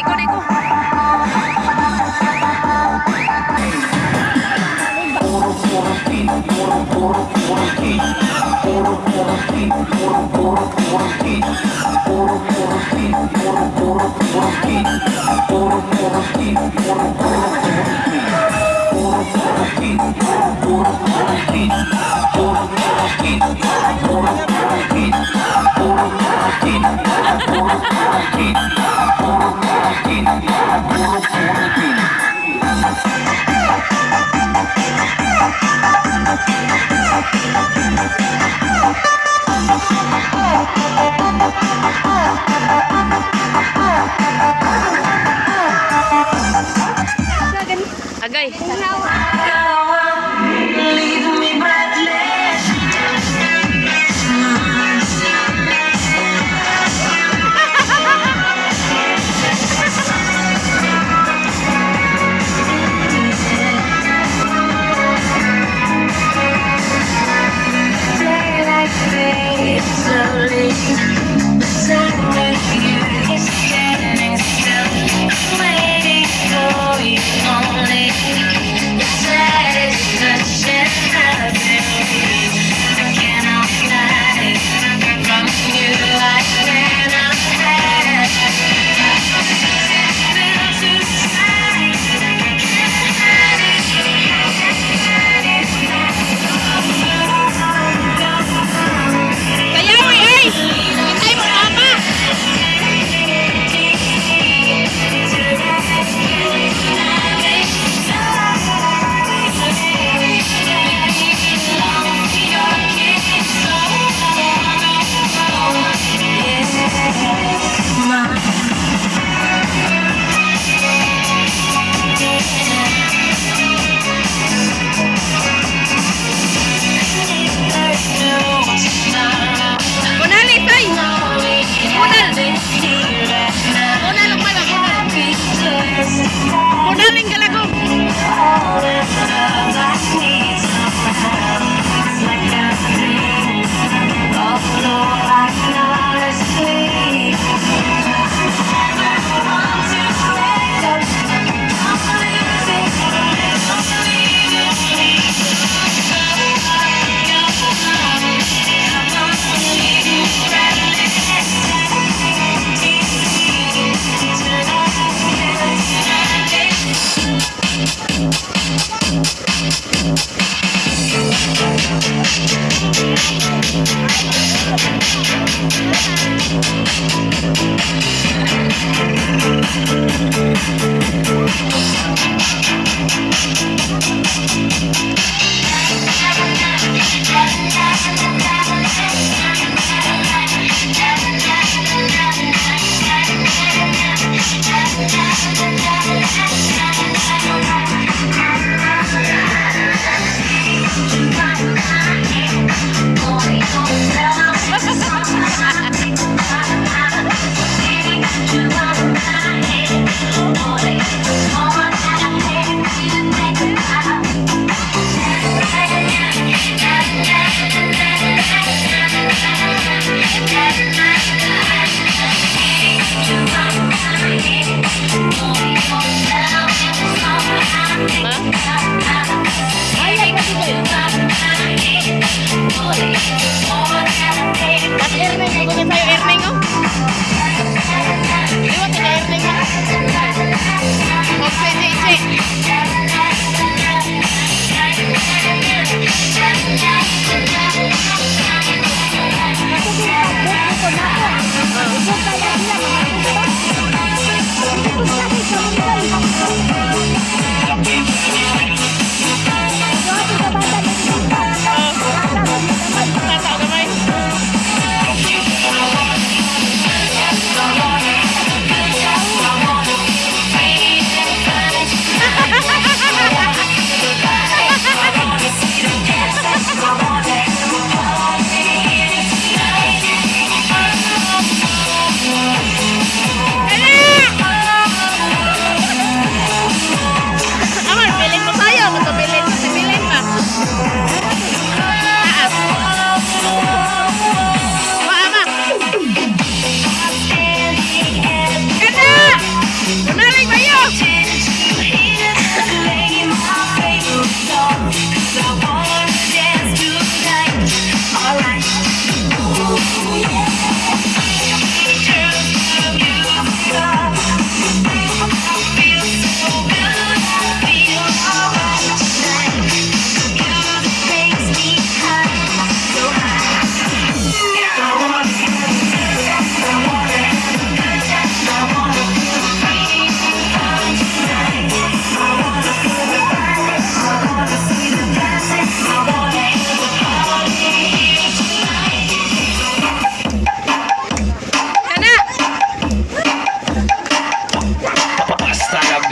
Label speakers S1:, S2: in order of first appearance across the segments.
S1: Diko, diko. Agay.
S2: Leave me breathless. Daylight fades slowly. The time with you is standing still. I'm waiting for you only. The slightest touch and I believe I cannot hide from you. I cannot hide. Feel too tight. Can't hide it. Can't hide it.
S1: Sayaw eh, ay! Hintay mo, mama! Kunali, tay! Kunal! Kunal ang pala, kunal. Kunaling galagong!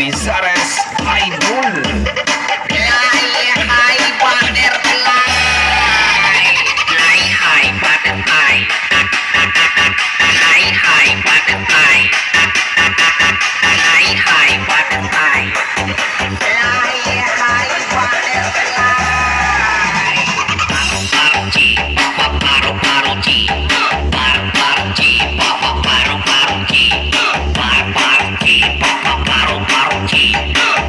S3: Lizares Idol.
S4: Fly high butterfly. Fly high butterfly. Fly high butterfly. Fly high butterfly. Fly high butterfly. Paro chi, pa paro paro chi. Paro paro chi, pa pa paro paro chi. Paro paro chi, pa pa paro paro chi.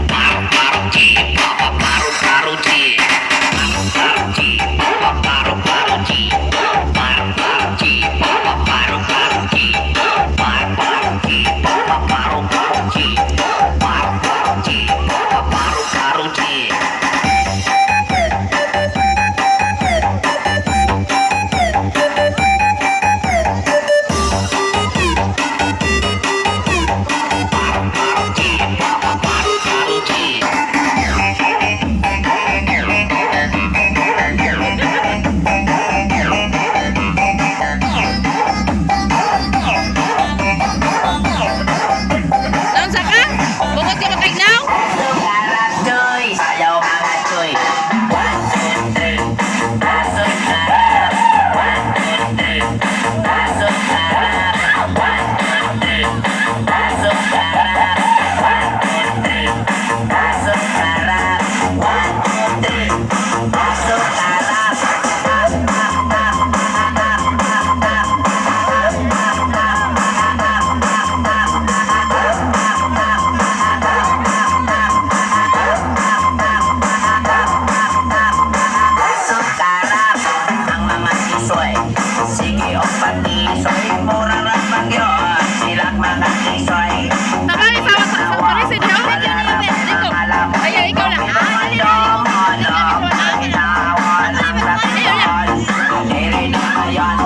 S4: Paro paro chi, pa pa paro paro chi. Paro paro chi, pa pa paro paro chi. Paro paro chi, pa pa paro paro chi. Paro paro chi, pa pa paro paro chi. Paro paro chi, pa pa paro paro chi. Paro paro chi, pa pa paro paro chi.
S1: Naunsa ka? Bukod ka makaignaw?
S4: Ayaw mga choy. One, two, three. Pasok harap. One, two, three. Pasok harap. One, two, three. Pasok harap. One, two, three. Pasok harap. One, two, three. Pasok harap. Tap, tap, tap, tap, tap, tap, tap, tap, tap, tap, tap, tap, tap, tap, tap, tap, tap, tap. Pasok harap ang mga tisoy. Sige o patisoy, mura ra man gyud silang mga tisoy.
S1: Tabari sa sa sa sa diha. Dito. Ayaw, ikaw lang. Ah, dali, dali.
S4: Dere na ngayon,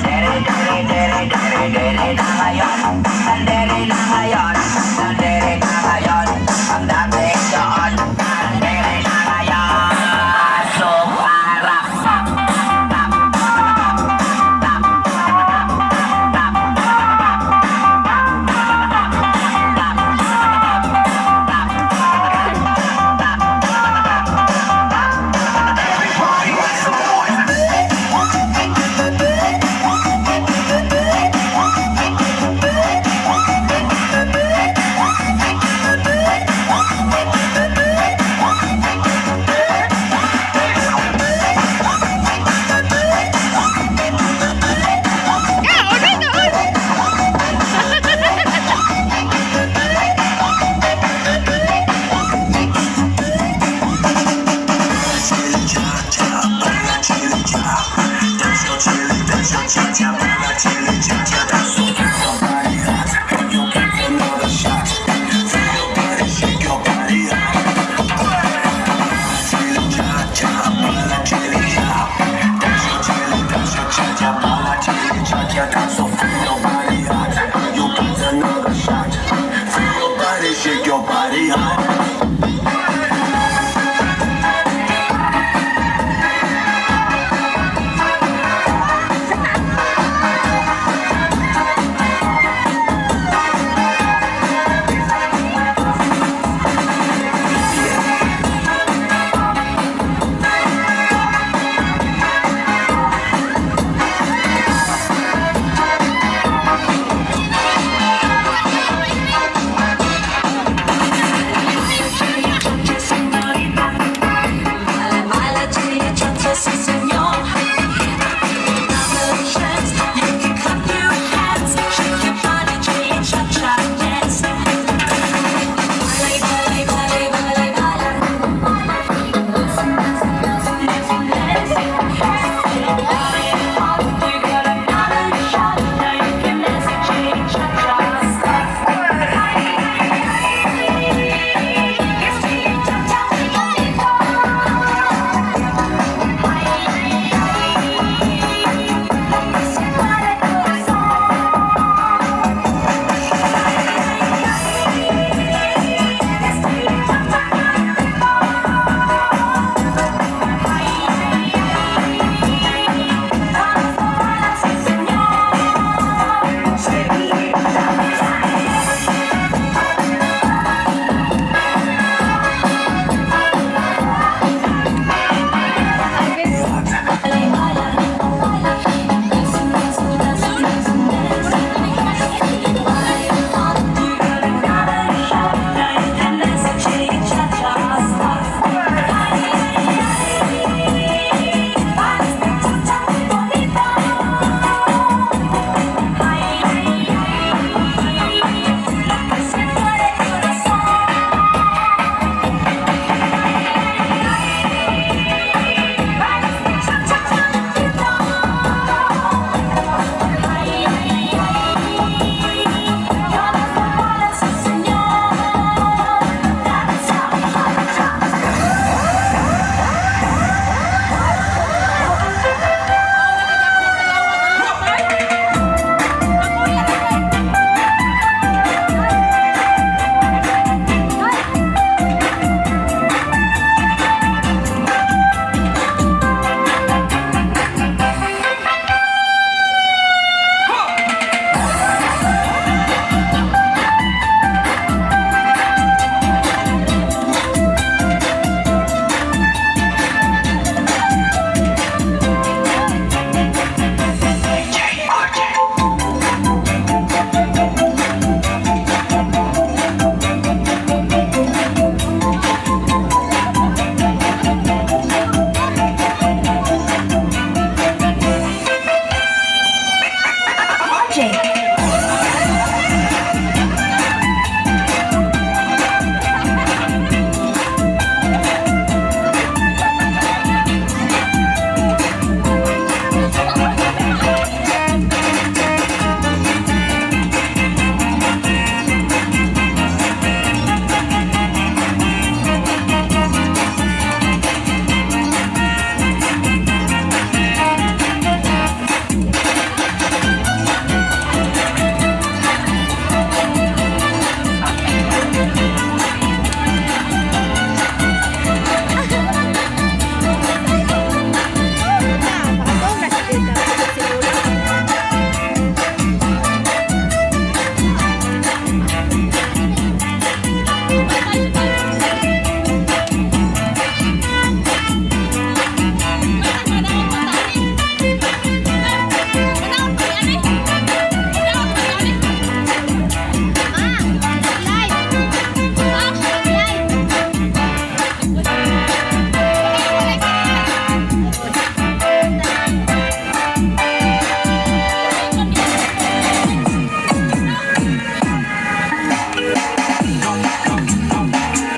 S4: dere dere dere dere dere na ngayon, dere na ngayon, dere na ngayon, ang dami doon, dere na ngayon. Pasok harap, tap, tap, tap, tap, tap, tap,
S1: Ka, unoy ka, uy.
S3: So feel your body hot. You got another shot.